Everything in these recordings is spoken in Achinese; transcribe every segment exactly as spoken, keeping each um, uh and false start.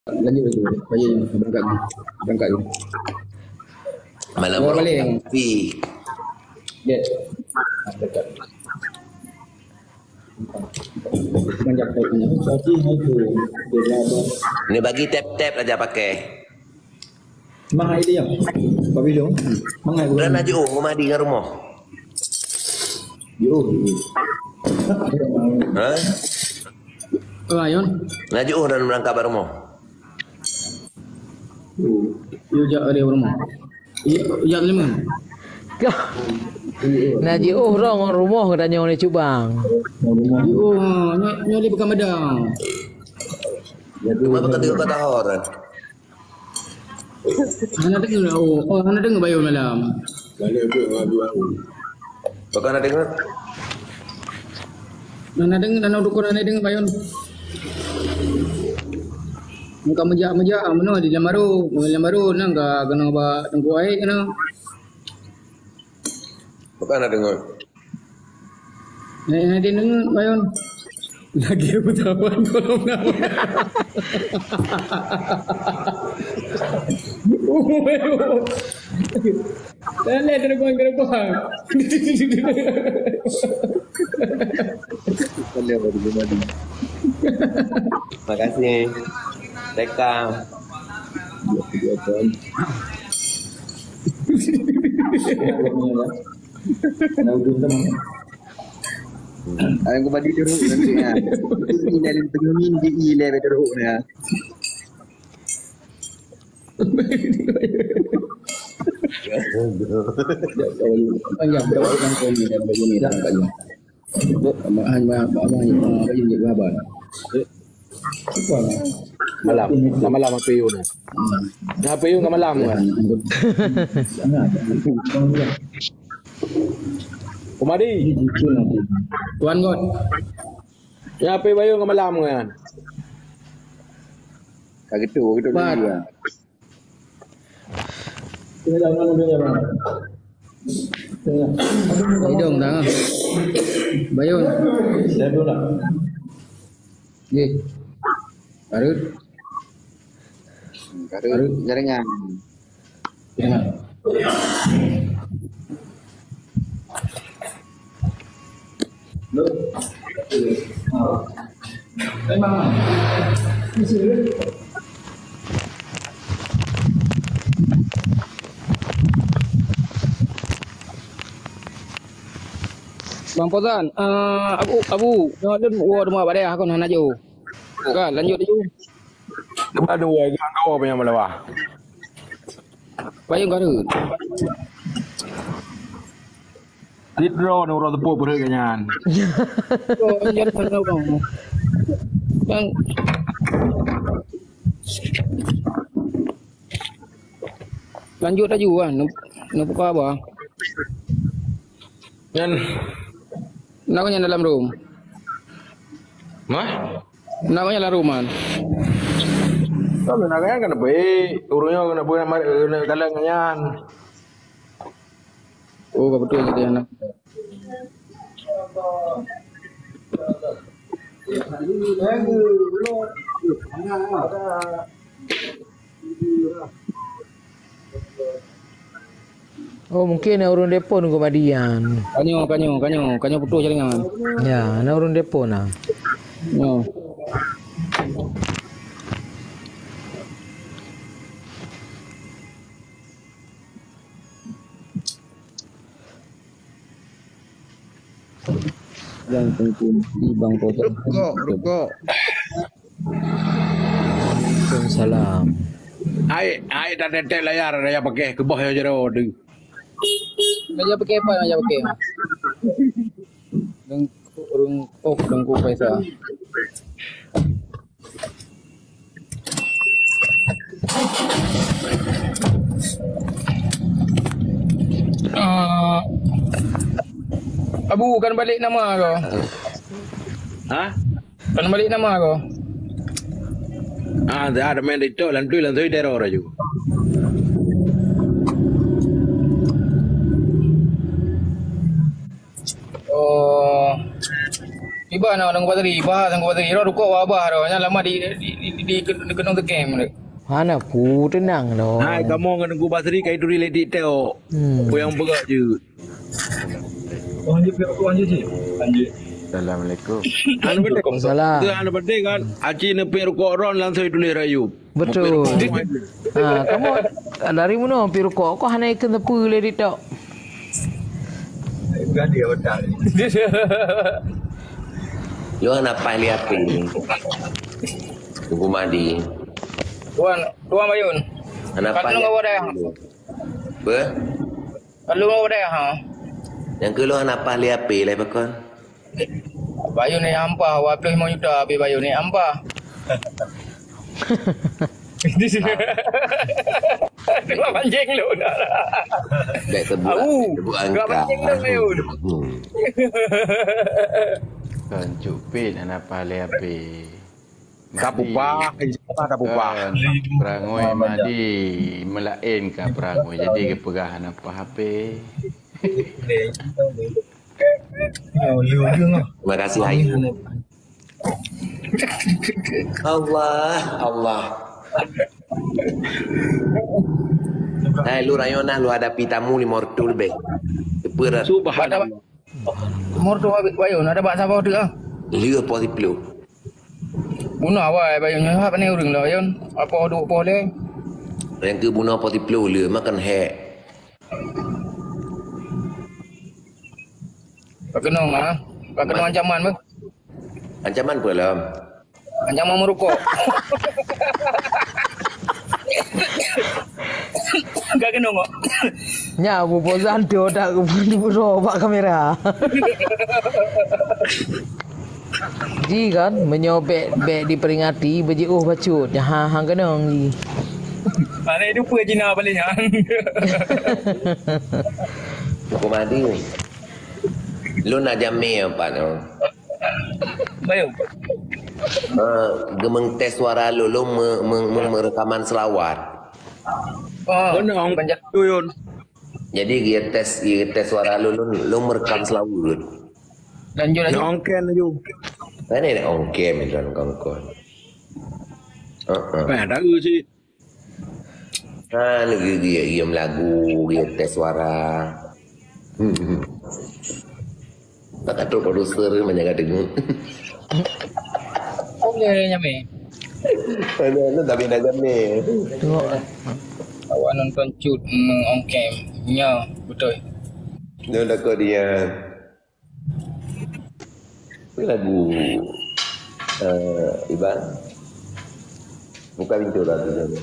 Lanjut lagi. Baik, berangkat dulu. Berangkat dulu. Malam. Bawa balik. Tapi dia. Ni bagi tap-tap aja pakai. Mang ai dia. Pak Bilong. Mang ai. Dan laju rumah di rumah. Yo. Ha? Oh, Ayun. Laju dan berangkat baru mau. Yo jak ada rumah. Yo jak lima. Kah? Na jiôh rong rumoh geutanyoe ni cubang. Jiôh, nyoe, nyoe di Pekan Padang. Cuma bukan tiga kata orang. Hana deungoe, oh, oh, hana deungoe Bayon malam. Bukan hana deungoe. Hana deungoe, hana dukon, hana deungoe Bayon. Muka mejak-mejak, meunoe di Lambaru, di Lambaru nang ka kena bak Teungku Aik kena. Bukan hana deungoe. Nyan, nyan, nyan, Bayon. Lagi peutawan kolom nama. Boleh terbang-terbang. Boleh, boleh, boleh. Makasih. Rekam. Nah, ujung teman. Ayam kembali teruk nanti ya. Ini dari tengah ni di ile teruk ya. Panjang, berapa orang kau ni dan begini dan kat ni. Abang, abang, abang, abang, abang, abang, abang. Malam. Malam apa you ni? Apa you nggak malam kan? Kumadi. Tuan God. Ya, apa Bayon ngon malam kan? Ka gitu, gitu. Pat. Dulu ya. Hidung dah. Bayon. Saya dulu lah. Ye. Karut. Karut. Karut. Jaringan. Bang Fauzan, eh, Abu, Abu, nyoe lôn woe teuma bak dayah kon hana jauh. Kan, lanjut laju. Teuma dua, tiga, dua punya melewa. Payung garu. Di drone uroe teupeu peureuet nyan. Oh, jadi sana bang. Bang. Lanjut laju kan. Nup-, nup apa? Nyan. Nak nyan dalam room. Mah? Nak nyan dalam room kan. Kalau nak kan kena baik, urangnya kena buat dalam nyan. Oh, ka beutôi jadi anak. Oh, mungkin na ureueng depo nunggu madian. Kanyo, kanyo, kanyo, kanyo putus jaringan. Ya, na ureueng depo na. Ya. Yang penting di Bang Pojok. Rukok, rukok. Waalaikumsalam. Hai, hai, dah tetek layar, dah ya pakai keboh ya jero tu. Dah ya pakai apa, dah ya pakai? Rungkuk, rungkuk, rungkuk Faisal. Ah, Abu, kan balik nama kau? Ha? Kan balik nama kau? Ah, dah ada main itu, lantui, lantui teror aja. Oh. Iba na Teungku Patri, iba Teungku Patri. Ro rukok wa abah ro. Nyan lama di, di, di, di Di ke-, keunong teukem deh. Hana ku, teunang noh. Hai, kamoe ngon Teungku Basri ka ituri lé TikTok. Hmm. Peue nyang peugah jeuet. Oh, lanjut, lanjut, lanjut, cik. Lanjut. Assalamualaikum. Anu penting. Waalaikumsalam. Anu penting kan, aci neupik rukok ron langsung ituléh rayu. Betul. Ha, kamoe dari meunoe pi rukok, kok hana ikeu neupeu lé TikTok. Bukan dia betul. Lôn hana paih lé api. Teungku Mahdi. Tuan, Tuan Bayun. Hana paih lé api. Apa? Kalau udah, ha. Nyang keu lôn hana paih lé api lé pakon. Bayu ni ampa, dua puluh lima juta habis Bayu ni ampa. Dua pancing lôn. Bèk teubuak, au, bèk teubuak dua angka. Pancing lôn, Bayu. Hmm. Kan cupit hana paih lé api. Tapupah, insya Allah tapupah. Eh, peurangui Mahdi meulaén ka peurangui. Jadi geupeugah hana paih api. Terima kasih, Ayu. Allah, Allah. Hai, lu rayon nah, lu hadapi tamu lima ratus lebih. Subhanallah. Umur tu Bayu, nak dapat sabar tu ah. Lheueh poh siplôh. Bunoe awai Bayu nyoe hab ni ureueng laén. Apa duek poh lé? Nyang keu bunoe poh siplôh lheueh makan hék. Pakeunong ah. Pakeunong ancaman beh. Ancaman peue lom? Ancaman meurukok. Gak kena kok. Nya bubozan tu tak bro bak kamera. Ji kan meunyoe bèk bèk diperingati beujiôh bacut. Ha hang keunong ji. Mana itu pun Cina paling kan. Hukum adil. Lôn na jamé pat nyoe. Bayu. Eh, geumeung tes suara lôn, lôn me-, me-, me-, meureukaman seulaweuet. Oh, beuna, panjang tuyun. Jadi geutés, geutés suara lôn, lôn, lôn meureukam seulaweuet. Lanjut, lanjut. Nyang ongken laju. Mana nak ongken, Indra, kongkon? Heeh. Payah tahu sih. Ha, lagèe dia, dia meulagu, dia tes suara. Tak ada produser menjaga dengung. Boleh nyamai. Ada, ada tapi dah jamé. Tengok. Awak nonton cut, hmm, on cam. Ya, betul. Dia dah kau dia. Apa lagu, eh, Iban? Buka pintu lah tu.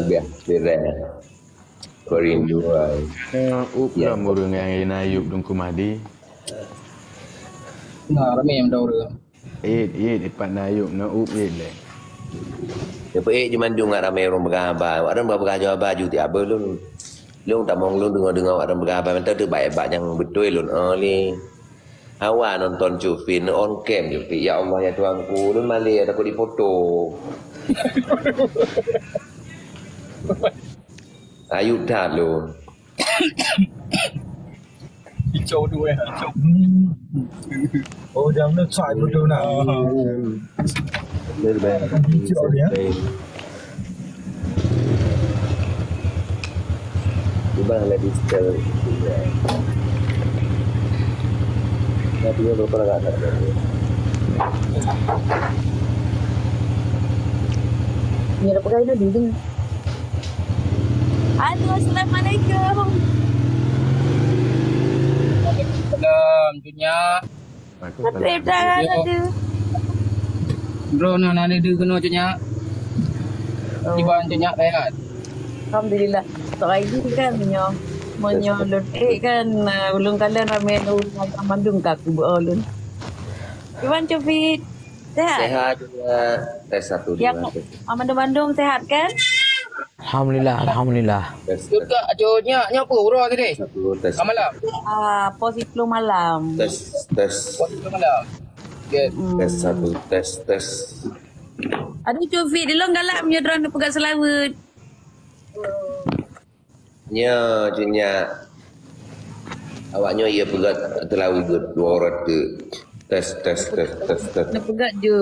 Biar, biar. Kerinduan. Eh, up lah murung yang Ayub Teungku Mahdi. Nah, ramai yang mendorong. Id, id, ipat na Ayub, na up id leh. Nyoe peuék jimandum ngat ramé ureueng peugah haba. Awak ureueng peugah-peugah haba ju tiap lôn. Lôn tamong lôn deungoe-deungoe awak ureueng peugah haba mantong teuh bak-bak nyang beutôi lôn, oh, lé. Hawa nonton Cut Fit, on cam Cut Fit. Ya Allah, ya Tuhanku, lôn malée takot difoto. Ayub that lôn. Hijau tu, eh, hijau. Hmm. Oh, jam ni cak betul nak. Ah. Hijau dia. Ubah lah digital. Dah dua berapa lama tak ada. Ni dah pegang dah dinding. Halo, assalamualaikum. Waalaikumsalam, Cut Nyak. Apa dah ada tu? Bro, nah, nah, ada kena Cut Nyak. Oh. Tiba Cut Nyak sehat. Alhamdulillah. Tok Aidi kan meunyoe, meunyoe lôn eh kan, uh, ulun kalian ramai ureueng agam mandum ka aku beu ulun. Iwan Cufit. Sehat? Sehat juga. Tes satu, ya, dua, tes. Mandum-mandum sehat kan? Alhamdulillah, alhamdulillah. Tes, tes. Juga, ajo nyak, nyak apa uroe tadi? Satu, tes. Ka malam? Ah, pos sepuluh malam. Tes, tes. Pos sepuluh malam. Okey. Hmm. Tes satu, tes, tes. Aduh, Cufit, dilong galak meunyoe droen peugah seulaweuet. Nyoe, Cut Nyak. Awak nyoe ia peugah teulaweuet dua uroe teuk. Tes, tes, tes, tes, tes. Neupeugah je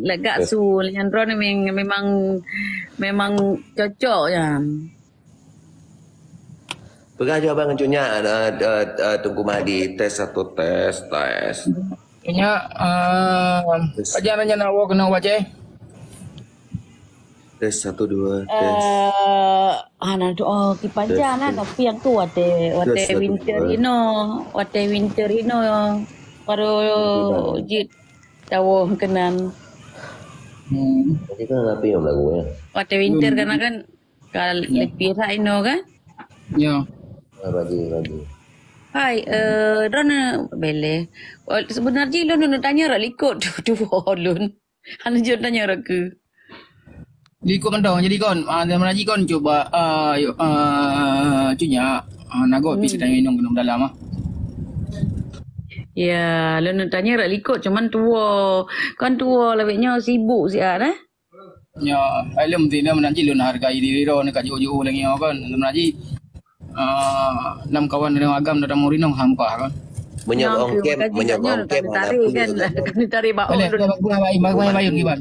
lagak su nyang droe ni memang memang cocok nyan. Peugah je abang ngon Cut Nyak, uh, uh, uh, Teungku Mahdi, tes satu, tes, tes. Cut Nyak, uh, pajan rencana awak keunoe u Aceh? Tes satu dua tes. Eh, hana tu oh kipajan lah tapi yang tu watèe watèe winter ino, watèe winter ino baru jit tawoh keunan. Hmm. Jadi kan api yang lagu ya. Watèe winter kan kan kal lebih rak ino kan? Ya. Ah, baju baju. Hai, eh, Rona Bele. Sebenarnya lôn nak tanya rak likot tu, tu lôn. Hana jeuet tanya rot keu. Likot mantong jadi kon, ah, dalam raji kon cuba ah, yuk, ah, cunya ah, nagot hmm. Pisi tanya inong kena dalam ah. Ya, lalu nak tanya rak likot cuman tua. Kan tua lebih nyo sibuk siat eh. Ya, ilmu tidak menanti lun hargai diri ro nak jauh-jauh lagi kan. Menanti Ah, lam kawan ureueng agam dalam murinong hampa kan. Meunyoe ong kem, meunyoe ong kem hana tarik kan. Kami tarik bak ong. Boleh, bagus baik, bagus baik kiban.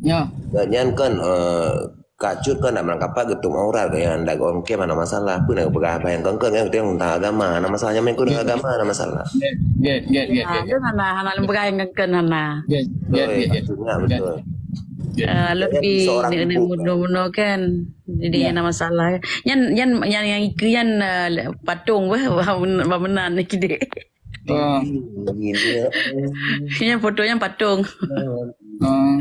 Ya. Nyan kan eh, kacut kan nak melangkapat getum aurat ke yang dak ong kem hana masalah. Apa nak peugah apa yang kongkon kan tentang agama hana masalah. Nyameng kau dengan agama hana masalah. Get, get, get, get. Ada hana hana peugah yang kongkon hana. Get, get, get, get. Betul. Lebih mudah-mudah kan. Jadi yeah. Yang masalah. Yang yang yang yang ikeu yang uh, patung bah bah menan ni kide. Oh. Yang foto yang patung. Oh.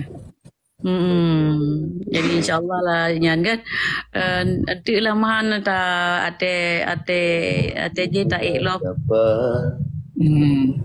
Hmm. Jadi insyaallah lah nyan kan. Uh, nanti lah mahan ta ate ate ate je ta ek loh. Hmm.